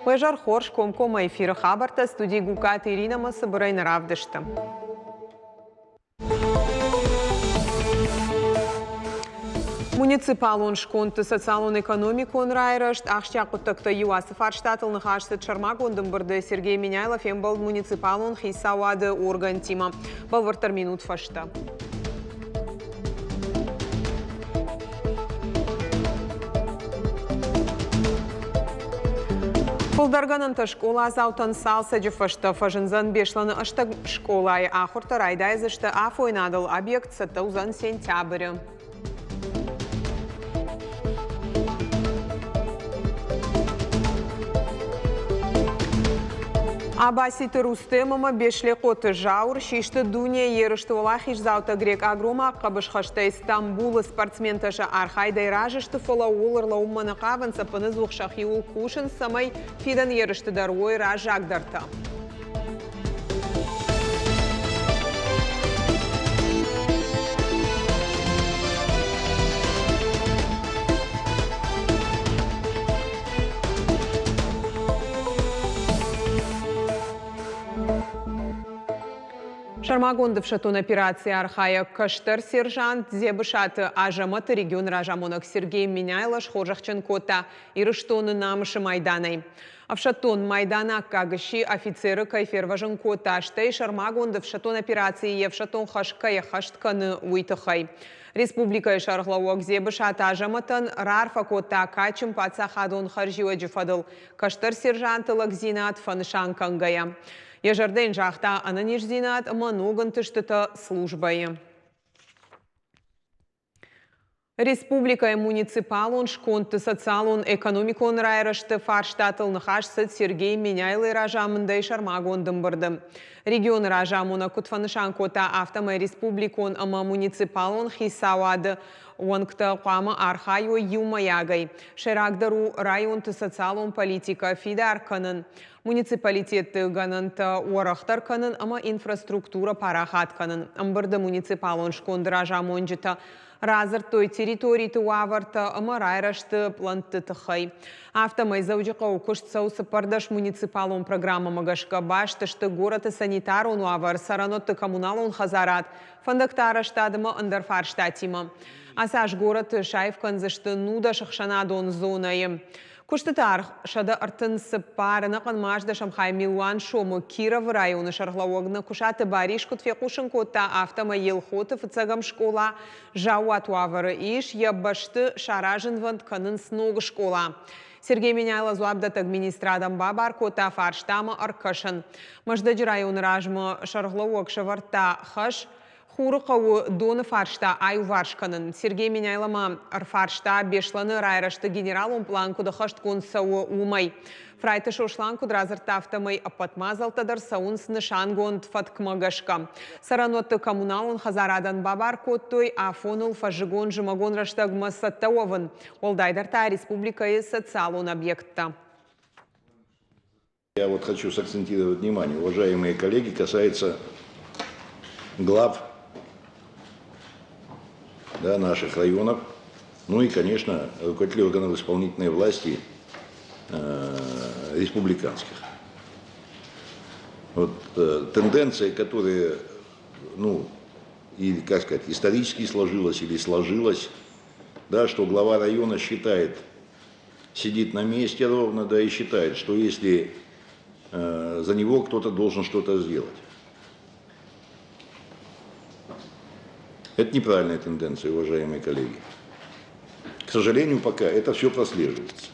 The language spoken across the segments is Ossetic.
Уе зӕр хорз комкоммӕ эфиры хабӕрттӕ студийы Гугкаты Иринӕмӕ цыбырӕй нӕ равдысты. Муниципалон скондты социалон-экономикон райрӕзт ахсджиаг хъуыддӕгтӕй иу ацы фарстатыл ныхас цыд сӕрмагонд ӕмбырды Сергей Меняйло фембӕлд муниципалон хицауады органтимӕ. Бӕлвырддӕр минут фӕстӕ. Фылдӕргӕнӕнтӕ скъоладзаутӕн цалцӕджы фӕстӕ фӕзындзӕн Беслӕны ӕстӕг скъолайы ахуыртӕ райдайдзысты афойнадыл объект цӕттӕ уыдзӕн сентябры. Абаситы Рустем ӕмӕ Беслехъоты Зауыр систы дунейы ерысты уӕлахиздзаутӕ грекъаг-ромаг хъӕбысхӕстӕй Стамбулы спортсментӕ сӕ архайдӕй разы сты, фӕлӕ ууыл ӕрлӕууынмӕ нӕ хъавынц, ӕппынӕдзух сӕхиуыл кусынц, цӕмӕй фидӕн ерысты дӕр уой раззагдӕртӕ. Сӕрмагонд ӕфсӕддон операцийы архайӕг кӕстӕр сержант Дзебысаты Азӕмӕты регионы разамонӕг Сергей Меняйло схорзӕхджын кодта Ирыстоны намысы майданӕй. Ӕфсӕддон майдан аккаг сси офицеры кӕй фервӕзын кодта, стӕй сӕрмагонд ӕфсӕддон операцийы йе фсӕддон хӕс кӕй ӕххӕст кӕны, уый тыххӕй. Республикӕйы сӕргълӕууӕг Дзебысаты Азӕмӕтӕн раарфӕ кодта кадджын паддзахадон хӕрзиуӕджы фӕдыл кӕстӕр сержанты лӕгдзинад фӕнысан кӕнгӕйӕ. Йӕ зӕрдӕ йын загъта ӕнӕниздзинад ӕмӕ ног ӕнтыстытӕ службӕйы. Республикӕйы муниципалон скондты социалон-экономикон райрӕзты фарстатыл ныхас цыд Сергей Меняйлойы разамындӕй сӕрмагонд ӕмбырды. Регионы разамонӕг куыд фӕнысан кодта, афтӕмӕй республикон ӕмӕ муниципалон хицауады уӕнгтӕ хъуамӕ архайой иумӕйагӕй. Сӕйрагдӕр у районты социалон политикӕ фидар кӕнын, муниципалитетты гӕнӕнтӕ уӕрӕхдӕр кӕнын ӕмӕ инфраструктурӕ парахат кӕнын. Ӕмбырды муниципалон сконды разамонджытӕ радзырдтой территориты уавӕртӕ ӕмӕ райрӕзты пълӕнтты тыххӕй. Афтӕмӕй Дзӕуджыхъӕуы куыст цӕуы 14 муниципалон программӕмӕ гӕсгӕ баст сты горӕты санитарон уавӕр, цӕрӕнуӕтты коммуналон хӕдзарад, фӕндӕгты арӕзтад ӕмӕ ӕндӕр фарстатимӕ. Ацы аз горӕты саив кӕндзысты 19 ӕхсӕнадон зонӕйы. Куыстыты аргъ 134 ӕнӕхъӕн ӕстдӕсӕм хай милуан сомы Кировы районы сӕргълӕууӕг Нӕкуысаты Барис куыд фехъусын кодта, афтӕмӕй Елхоты фыццӕгӕм скъола заууат уавӕры ис, йӕ бӕсты саразынвӕнд кӕнынц ног скъола. Сергей Меняйло дзуапдӕттӕг министрадӕн бабар кодта фарстамӕ ӕркӕсын. Мӕздӕджы районы размӕ сӕргълӕууӕг сӕвӕрдта хӕс Хуры хъӕуы доны фарста аиуварс кӕнын. Сергей Меняйло ма ӕрфарста Беслӕны райрӕзты генералон пълан куыд ӕххӕстгонд цӕуы, уымӕй. Фрайты Сослан куыд радзырдта, афтӕмӕй ӕппӕт мадзӕлттӕ дӕр цӕуынц нысангонд фӕткмӕ гӕсгӕ. Цӕрӕнуӕтты коммуналон хӕдзарадӕн бабар кодтой афоныл фӕззыгон-зымӕгон рӕстӕгмӕ цӕттӕ уӕвын, уӕлдайдӕр та республикӕйы социалон объекттӕ. Я вот хочу сакцентировать внимание, уважаемые коллеги, касается глав да, наших районов, ну и, конечно, руководителей органов исполнительной власти э, республиканских. Вот э, тенденция, которая, ну, или, как сказать, исторически сложилась или сложилась, да, что глава района считает сидит на месте ровно, да, и считает, что если э, за него кто-то должен что-то сделать. Это неправильная тенденция, уважаемые коллеги. К сожалению, пока это все прослеживается.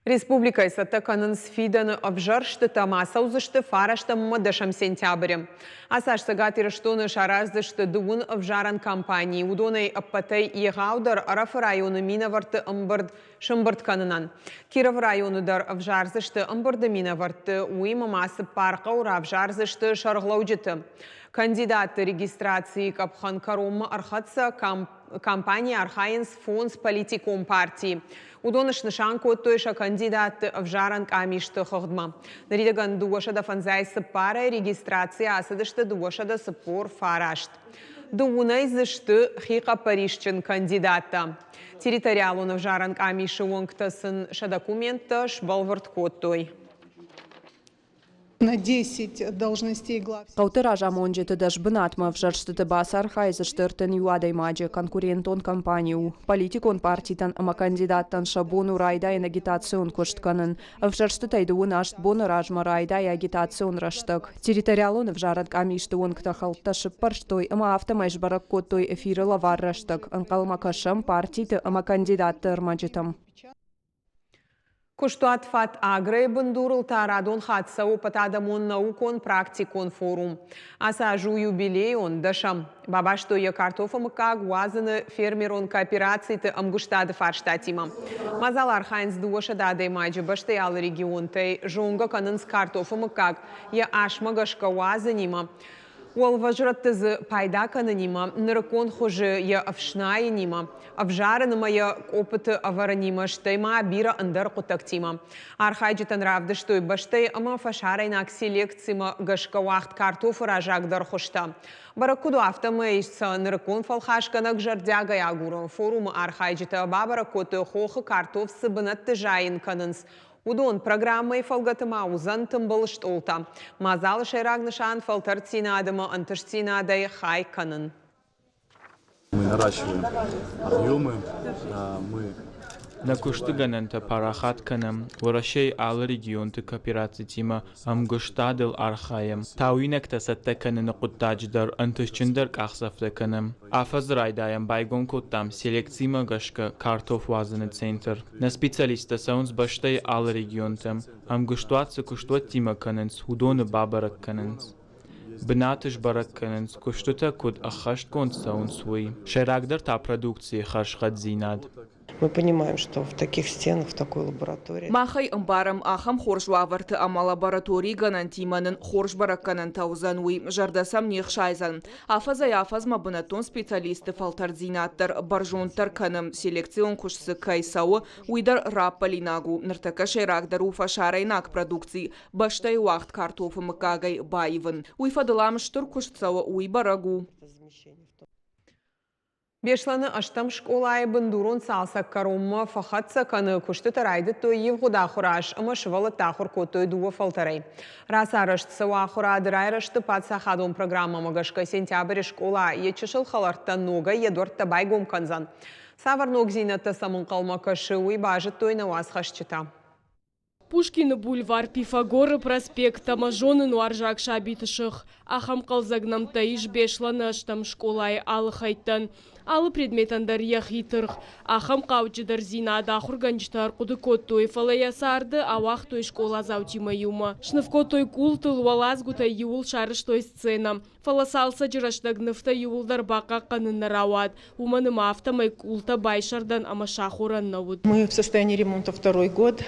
Республикӕйы цӕттӕ кӕнынц фидӕны ӕвзӕрстытӕм ацӕудзысты фарӕстӕм ӕмӕ дӕсӕм сентябры. Ацы аз Цӕгат Ирыстоны сараздзысты дыууын ӕвзарӕн кампанийы. Уыдонӕй ӕппӕтӕй егъаудӕр Ӕрӕфы районы минӕвӕртты ӕмбырд сӕмбырд кӕнынӕн. Кировы районы дӕр ӕвзардзысты ӕмбырды минӕвӕртты, уыимӕ ма цыппар хъӕуы равзардзысты сӕргълӕуджыты. Кандидатты регистрацийы къӕпхӕн кӕронмӕ ӕрхӕццӕ кампанийы архайынц фондз политикон партийы. Уыдон снысан кодтой сӕ кандидатты ӕвзарӕн къамисты хыгъдмӕ. Ныридӕгӕн 254-ӕй регистраци ацыдысты 249. Дыууынӕй дзы сты хихъӕппӕрисджын кандидаттӕ. Территориалон ӕвзарӕн къамисы уӕнгтӕ сын сӕ документтӕ сбӕлвырд кодтой. На 10 должностей глав. Хъӕуты разамонджыты 10 бынатмӕ ӕвзӕрстыты бацархайдзысты 31 адӕймаджы. Конкурентон кампани у. Политикон партитӕн ӕмӕ кандидаттӕн сӕ бон у райдайын агитацион куыст кӕнын. Ӕвзӕрстытӕй 18 боны размӕ райдайы агитацион рӕстӕг. Территориалон ӕвзарӕн къамисты уӕнгтӕ хӕлттӕ сыппӕрстой ӕмӕ афтӕмӕй сбӕрӕг кодтой эфиры лӕвар рӕстӕг. Ӕнхъӕлмӕ кӕсӕм партиты ӕмӕ кандидатты ӕрмӕджытӕм. Куыстуат «Фат-Агро»-йы бындурыл та радон хатт цӕуы ӕппӕтадӕмон наукон-практикон форум. Ацы аз у юбилейон, дӕсӕм. Бабастой йӕ картофы мыггаг уадзыны фермерон кооперациты ӕмгуыстады фарстатимӕ. Мадзалы архайынц 200 адӕймаджы бӕстӕйы алы регионтӕй, зонгӕ кӕнынц картофы мыггаг йӕ асмӕ гӕсгӕ уадзынимӕ, уӕлвӕзрӕтты дзы пайда кӕнынимӕ, нырыккон хуызы йӕ ӕфснайынимӕ, ӕвзарын ӕмӕ йӕ къоппыты ӕвӕрынимӕ, стӕй ма бирӕ ӕндӕр хъуыддӕгтимӕ. Архайджытӕн равдыстой бӕстӕйы ӕмӕ фӕсарӕйнаг селекцимӕ гӕсгӕ уагъд картофы раззагдӕр хуызтӕ. Бӕрӕг куыд у, афтӕмӕй сӕ нырыккон фӕлхасгӕнӕг зӕрдиагӕй агуры. Форумы архайджытӕ бабӕрӕг кодтой, хохы картоф цы бынӕтты зайын кӕнынц, уыдон. Программӕйы фӕлгӕты ма уыдзӕн тымбыл стъолтӕ. Мадзалы сӕйраг нысан фӕлтӕрддзинад ӕмӕ ӕнтыстдзинадӕй хай кӕнын. Мы наращиваем объемы, мы Нӕ куысты гӕнӕнтӕ парахат кӕнӕм, Уӕрӕсейы алы регионты кооперацитимӕ ӕмгуыстадыл архайӕм, тауинӕгтӕ цӕттӕ кӕныны хъуыддаджы дӕр ӕнтыстджындӕр къахдзӕфтӕ кӕнӕм. Афӕдзы райдайӕн байгом кодтам селекцимӕ гӕсгӕ картоф уадзыны центр. Нӕ специалисттӕ цӕуынц бӕстӕйы алы регионтӕм, ӕмгуыстуат цы куыстуӕттимӕ кӕнынц, уыдоны бабӕрӕг кӕнынц. Бынаты сбӕрӕг кӕнынц, куыстытӕ куыд ӕххӕстгонд цӕуынц, уый. Сӕйрагдӕр та продукцийы хӕрзхъӕддзинад. Мы понимаем, что в таких стенах, в такой лаборатории. Мах ӕй ӕмбарӕм, ахӕм хорз уавӕрты ӕмӕ лабораторийы гӕнӕнтимӕ нын хорз бӕрӕггӕнӕнтӕ уыдзӕн, уый зӕрдӕ сӕм не хсайдзӕн. Афӕдзӕй-афӕдзмӕ бынӕттон специалистты фӕлтӕрддзинад дӕр бӕрзонддӕр кӕны, селекцион куыст дзы кӕй цӕуы, уый дӕр раппӕлинаг у. Ныртӕккӕ сӕйрагдӕр у фӕсарӕйнаг продукци бӕстӕйы уагъд картофы мыггагӕй баивын. Уый фӕдыл ам стыр куыст цӕуы, уый бӕрӕг у. Беслӕны ӕстӕм скъолайы бындурон цалцӕг кӕронмӕ фӕхӕццӕ кӕны. Куыстытӕ райдыдтой ивгъуыд ахуыры аз ӕмӕ сывӕллӕттӕ ахуыр кодтой дыууӕ фӕлтӕрӕй. Рацарӕзт цӕуы ахуырады райрӕзты паддзахадон программӕмӕ гӕсгӕ сентябры скъола йӕ чысыл хӕлӕрттӕн ногӕй йӕ дуӕрттӕ байгом кӕндзӕн. Цавӕр ногдзинӕдтӕ сӕм ӕнхъӕлмӕ кӕсы, уый базыдтой нӕ уацхӕсджытӕ. Пушкины бульвар, Пифагоры проспект ӕмӕ зонынуарзаг сабиты сых. Ахӕм хъӕлдзӕг нӕмттӕ ис Беслӕны ӕстӕм скъолайы алы хӕйттӕн. Алы предметӕн дӕр йӕхи тыргъ. Ахӕм хъауджыдӕрдзинад ахуыргӕнджытӕ ӕрхъуыды кодтой, фӕлӕ йӕ царды ауагътой скъоладзаутимӕ иумӕ. Сныв кодтой къултыл, уӕладзгуытӕй иуыл сарӕзтой сценӕ. Фӕлӕ цалцӕджы рӕстӕг нывтӕ иууылдӕр бахъахъхъӕнын нӕ рауад, уымӕн ӕмӕ афтӕмӕй къултӕ байсӕрдӕн ӕмӕ сахорӕн нӕ уыд. Мы в состоянии ремонта второй год.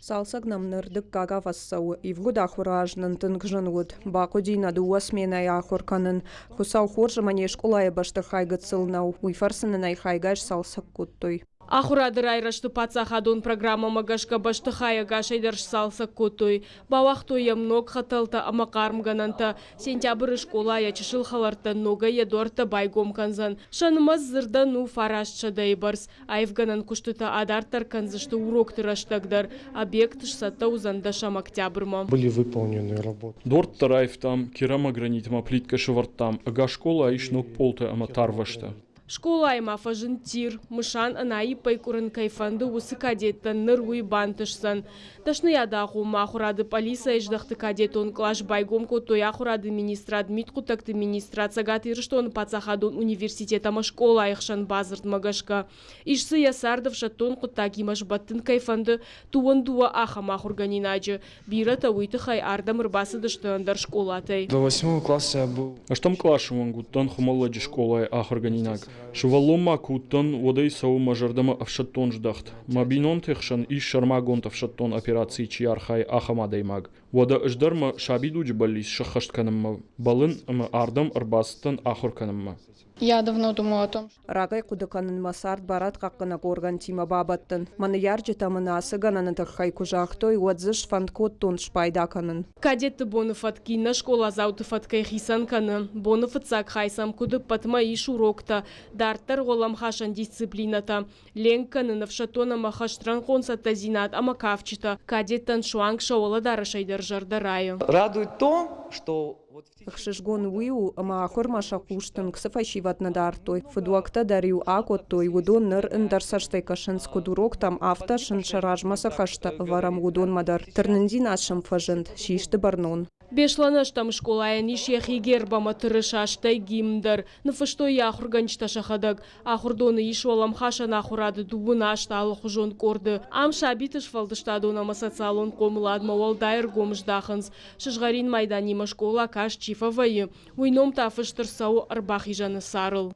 Цалцӕг нӕм ныр дыккаг афӕдз цӕуы. Ивгъуыд ахуыры аз нын тынг зын уыд. Бахъуыди нӕ дыууӕ сменӕйы ахуыр кӕнын. Хуыцау хорз ӕмӕ не скъолайы бӕстыхай гыццыл нӕу, уый фӕрцы нын ӕй хайгай сцалцӕг кодтой. Ахуырады райрӕзты паддзахадон программӕмӕ гӕсгӕ бӕстыхай ӕгасӕй дӕр сцалцӕг кодтой. Бауагътой йӕм ног хӕтӕлтӕ ӕмӕ хъармгӕнӕнтӕ. Сентябры скъола йӕ чысыл хӕлӕрттӕн ногӕй йӕ дуӕрттӕ байгом кӕндзӕн. Сӕ нымӕц дзырдӕн у 900-йы бӕрц. Аивгӕнӕн куыстытӕ адарддӕр кӕндзысты урокты рӕстӕг дӕр. Объект сцӕттӕ уыдзӕн 10 октябрмӕ. Были выполнены работы. Дуӕрттӕ раивтам, керамогранитмӕ плиткӕ сӕвӕрдтам, ӕгас скъола ис ног пъолтӕ ӕмӕ тарвӕзтӕ. Скъолайы ма фӕзынд тир. Мысан ӕнаиппӕй къуырын кӕй фӕнды, уыцы кадеттӕн ныр уый бантысдзӕн. Дӕсныйады агъоммӕ ахуырады пъӕлицӕйы здӕхты кадетон кълас байгом кодтой ахуырады министрад, мидхъуыддӕгты министрад, Цӕгат Ирыстоны паддзахадон университет ӕмӕ скъолайы хсӕн бадзырдмӕ гӕсгӕ. Ис дзы йӕ цард ӕфсӕддон хъуыддагимӕ сбӕттын кӕй фӕнды, 22 ахӕм ахуыргӕнинаджы. Бирӕтӕ уый тыххӕй ардӕм ӕрбацыдысты ӕндӕр скъолатӕй. До восьмого класса я был. Ӕстӕм къласы онг уыдтӕн Хуымӕллӕджы скъолайы ахуыргӕнинаг. Сывӕллон ма куы уыдтӕн, уӕдӕй цӕуы мӕ зӕрдӕмӕ ӕфсӕддон здӕхт. Мӕ бинонты хсӕн ис сӕрмагонд ӕфсӕддон операцийы чи архайы, ахӕм адӕймаг. Уӕдӕ ӕз дӕр мӕ сабидуджы бӕллиц сӕххӕст кӕнынмӕ бӕллын ӕмӕ ардӕм ӕрбацыдтӕн ахуыр кӕнынмӕ. Я давно думала о том, Рагӕй хъуыды кӕнын мӕ цард барадхъахъхъӕнӕг органтимӕ бабӕттын. Мӕ ныййарджытӕ мын ацы гӕнӕны тыххӕй куы загътой, уӕд дзы сфӕнд кодтон спайда кӕнын. Кадетты боны фӕтк иннӕ скъоладзауты фӕткӕй хицӕн кӕны. Боны фыццаг хай сӕм куыд ӕппӕтмӕ ис уроктӕ, дарддӕр уӕлӕмхасӕн дисциплинӕтӕ, ленк кӕнын, ӕфсӕддон ӕмӕ хӕстрӕнхъон цӕттӕдзинад ӕмӕ кафджытӕ. Кадеттӕн суанг сӕ уӕлӕдарӕсӕй дӕр зӕрдӕ райы. Радует то, что Ӕхсызгон уый у, ӕмӕ ахуырмӕ сӕ хъус тынг цы фӕсивӕд нӕ дардтой, фыдуӕгтӕ дӕр-иу акодтой, уыдон ныр ӕндӕр цӕстӕй кӕсынц куыд уроктӕм, афтӕ сын сӕ размӕ цы хӕстӕ ӕвӕрӕм, уыдонмӕ дӕр. Тырнындзинад сӕм фӕзынд, систы бӕрнон. Беслӕны ӕстӕм скъолайӕн ис йӕхи герб ӕмӕ тырыса, стӕй гимн дӕр. Ныффыстой йӕ ахуыргӕнджытӕ сӕхӕдӕг. Ахуырдоны ис уӕлӕмхасӕн ахуырады дыууын аст алыхуызон къорды. Ам сабиты сфӕлдыстадон ӕмӕ социалон хъомыладмӕ уӕлдай ӕргом здахынц. Сызгъӕрин майданимӕ скъола каст чи фӕвӕййы, уый ном та фыст ӕрцӕуы ӕрбахизӕны царыл.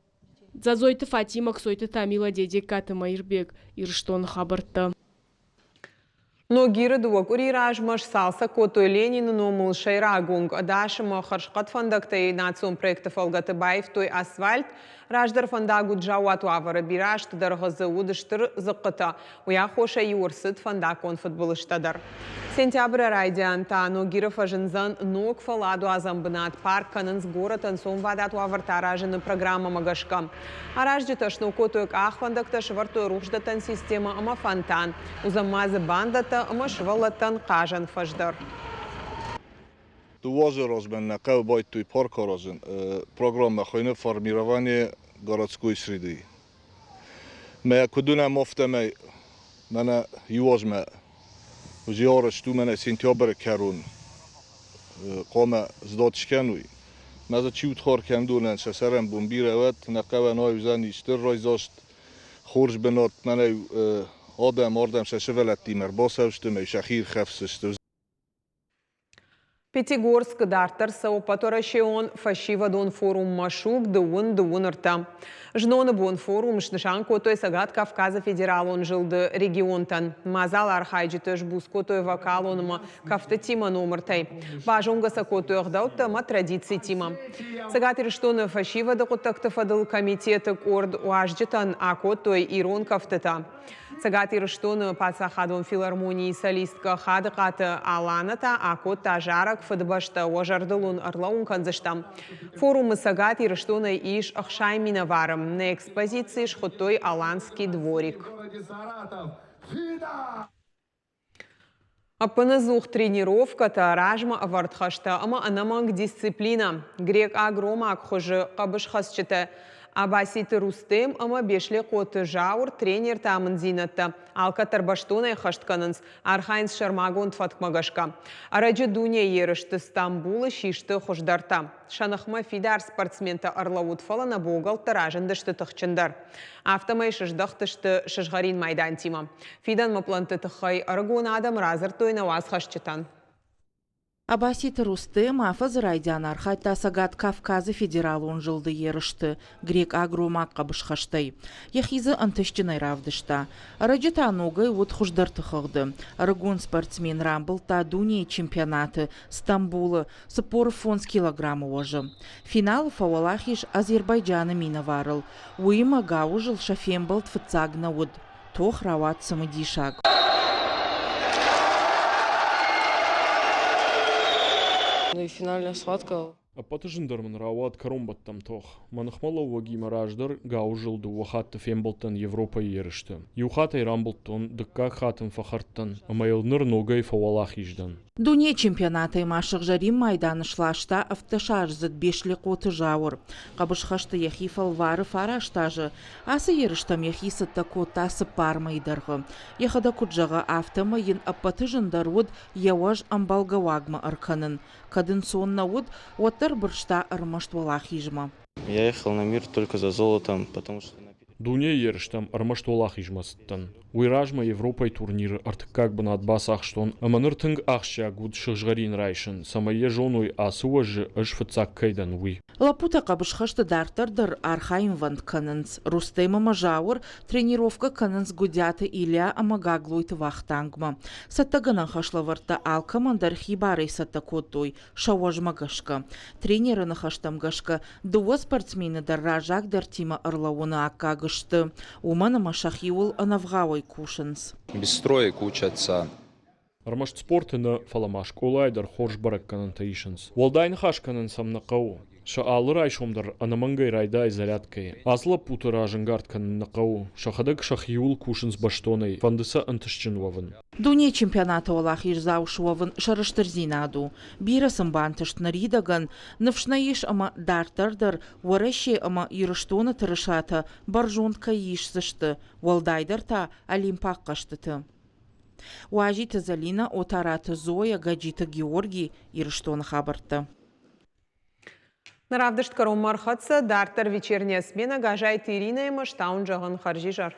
Дзадзойты Фатимӕ, Кцойты Тамила, Дедегкаты Мӕирбег, Ирыстоны хабӕрттӕ. Ногиры дыууӕ къуыри размӕ сцалцӕг кодтой Ленины номыл сӕйраг уынг. Ӕдас ӕмӕ хӕрзхъӕд фӕндӕгтӕй национ проекты фӕлгӕты баивтой асфальт. Раздӕр фӕндаг уыд заууат уавӕры, бирӕ азты дӕргъы дзы уыд стыр дзыхъхъытӕ. Уый аххосӕй-иу ӕрцыд фӕндаггон фыдбылызтӕ дӕр. Сентябры райдиан та Ногиры фӕзындзӕн ног фӕлладуадзӕн бынат. Парк кӕнынц горӕт ӕнцонвадат уавӕртӕ аразыны программӕмӕ гӕсгӕ. Аразджытӕ сног кодтой къахвӕндӕгтӕ, сӕвӕрдтой рухсдӕттӕн системӕ ӕмӕ фонтан. Уыдзӕн ма дзы бандӕттӕ ӕмӕ сывӕллӕттӕн хъазӕн фӕз дӕр. Дыууӕ азы размӕ нӕ хъӕуы байдыдтой парк аразын. Программӕ хуыйны «Формирование городской среды». Мӕ куыд уынӕм, афтӕмӕй мӕнӕ иу азмӕ уыдзи арӕзт у мӕнӕ сентябры кӕрон хъуамӕ сдат скӕной. Мӕ дзы чи удхар кӕндонӕн сӕ цӕрӕнбон бирӕ уӕд, нӕ хъӕуӕн айуыдзӕни стыр райдзаст хорз бынат, мӕнӕ адӕм ардӕм сӕ сывӕллӕттимӕ ӕрбацӕудзысты ӕмӕ сӕхи ирхӕфсдзысты. Пятигорскы дарддӕр цӕуы ӕппӕтуӕрӕсеон фӕсивӕдон форум «Машук» дыууын дыууын ӕртӕ. Зноны бон форум снысан кодтой Цӕгат Кавказы федералон зылды регионтӕн. Мадзалы архайджыты сбуц кодтой вокалон ӕмӕ кӕфтытимӕ номыртӕй. Базонгӕ сӕ кодтой ӕгъдӕуттӕ ӕмӕ традицитимӕ. Цӕгат Ирыстоны фӕсивӕды хъуыддӕгты фӕдыл комитеты къорд уазджытӕн акодтой ирон кӕфтытӕ. Цӕгат Ирыстоны паддзахадон филармонийы солисткӕ Хадыхъаты Алана та акодта зарӕг «Фыдыбӕстӕ уӕ зӕрдыл уын ӕрлӕууын кӕндзыстӕм». Форумы Цӕгат Ирыстонӕй ис 60 минӕвары. Нӕ экспозици схуыдтой «Аланский дворик». Ӕппынӕдзух тренировкӕтӕ, размӕ ӕвӕрд хӕстӕ ӕмӕ ӕнӕмӕнг дисциплинӕ. Грекъаг-ромаг хуызы хъӕбысхӕцджытӕ Абаситы Рустем ӕмӕ Беслехъоты Зауыр тренерты амынддзинӕдтӕ алкӕддӕр бӕстонӕй ӕххӕст кӕнынц, архайынц сӕрмагонд фӕткмӕ гӕсгӕ. Ӕрӕджы дунейы ерысты Стамбулы систы хуыздӕртӕ. Сӕ ныхмӕ фидар спортсментӕ ӕрлӕууыд, фӕлӕ нӕ богӕлттӕ разындысты тыхджындӕр. Афтӕмӕй сыздӕхтысты сызгъӕрин майдантимӕ. Фидӕнмӕ пълӕнтты тыххӕй ӕрыгон адӕм радзырдтой нӕ уацхӕсджытӕн. Абаситы Рустем афӕдзы райдиан архайдта Цӕгат Кавказы федералон зылды ерысты грекъаг-ромаг хъӕбысхӕстӕй. Йӕхи дзы ӕнтыстджынӕй равдыста. Ӕрӕджы та ногӕй уыд хуыздӕрты хыгъды. Ӕрыгон спортсмен рамбылдта дунейы чемпионаты Стамбулы 45 килограммы уӕзы. Финалы фӕуӕлахиз Азербайджаны минӕварыл. Уыимӕ гауызыл сӕ фембӕлд фыццаг нӕ уыд. Тох рауад цымыдисаг. Ну и финальная схватка. Ӕппӕты зындӕр мын рауад кӕронбӕттӕн тох. Мӕ ныхмӕлӕууӕгимӕ раздӕр гауызыл дыууӕ хатты фембӕлдтӕн Европӕйы ерысты. Иу хатт ӕй рамбылдтон, дыккаг хатт ын фӕхӕрд дӕн, ӕмӕ йыл ныр ногӕй фӕуӕлахиз дӕн. Дунейы чемпионатӕй ма сыгъзӕрин майдан сласта ӕвддӕсаздзыд Беслехъоты Зауыр. Хъӕбысхӕсты йӕхи фӕлвары фараст азы. Ацы ерыстӕм йӕхи цӕттӕ кодта цыппар мӕйы дӕргъы. Йӕхӕдӕг куыд зӕгъы, афтӕмӕй йын ӕппӕты зындӕр уыд йӕ уӕз ӕмбӕлгӕ уагмӕ ӕркӕнын. Кӕд ӕнцон нӕ уыд, уӕддӕр бырста ӕрмӕст уӕлахизмӕ. Я ехал на мир только за золотом, потому что Дунейы ерыстӕм ӕрмӕст уӕлахизмӕ цыдтӕн. Уый размӕ Европӕйы турниры ӕртыккаг бынат бацахстон ӕмӕ ныр тынг ахсджиаг уыд сыгъзӕрин райсын, цӕмӕй йӕ зоной, ацы уӕзы ӕз фыццаг кӕй дӕн, уый. Лӕппутӕ хъӕбысхӕсты дарддӕр дӕр архайынвӕнд кӕнынц. Рустем ӕмӕ Зауыр тренировкӕ кӕнынц Гуыдиаты Илья ӕмӕ Гаглойты Вахтангмӕ. Цӕттӕгӕнӕн хӕслӕвӕрдтӕ алкӕмӕн дӕр хибарӕй цӕттӕ кодтой сӕ уӕзмӕ гӕсгӕ. Тренеры ныхӕстӕм гӕсгӕ, дыууӕ спортсмены дӕр раззагдӕртимӕ ӕрлӕууыны аккаг сты, уымӕн ӕмӕ сӕхиуыл ӕнӕвгъауӕй кусынц. Без строек учатся. Ӕрмӕст спорты нӕ, фӕлӕ ма скъолайы дӕр хорз бӕрӕггӕнӕнтӕ исынц. Уӕлдай ныхас кӕнын сӕм нӕ хъӕуы. Сӕ алы райсом дӕр ӕнӕмӕнгӕй райдайы зарядкӕйы. Ацы лӕппуты разӕнгард кӕнын нӕ хъӕуы, сӕхӕдӕг сӕхиуыл кусынц бӕстонӕй, фӕнды сӕ ӕнтыстджын уӕвын. Дунейы чемпионаты уӕлахиздзау суӕвын сӕрыстырдзинад у. Бирӕ сын бантыст ныридӕгӕн. Ныфс нӕ ис ӕмӕ дарддӕр дӕр Уӕрӕсе ӕмӕ Ирыстоны тырысатӕ бӕрзонд кӕй исдзысты, уӕлдайдӕр та Олимпаг хъӕзтыты. Уазиты Зӕлинӕ, Отараты Зоя, Гӕджиты Георги, Ирыстоны хабӕрттӕ. Нӕ равдыст кӕронмӕ ӕрхӕццӕ. Дарддӕр вечерняя смена Газайты Иринӕимӕ стауын зӕгъын хӕрзизӕр.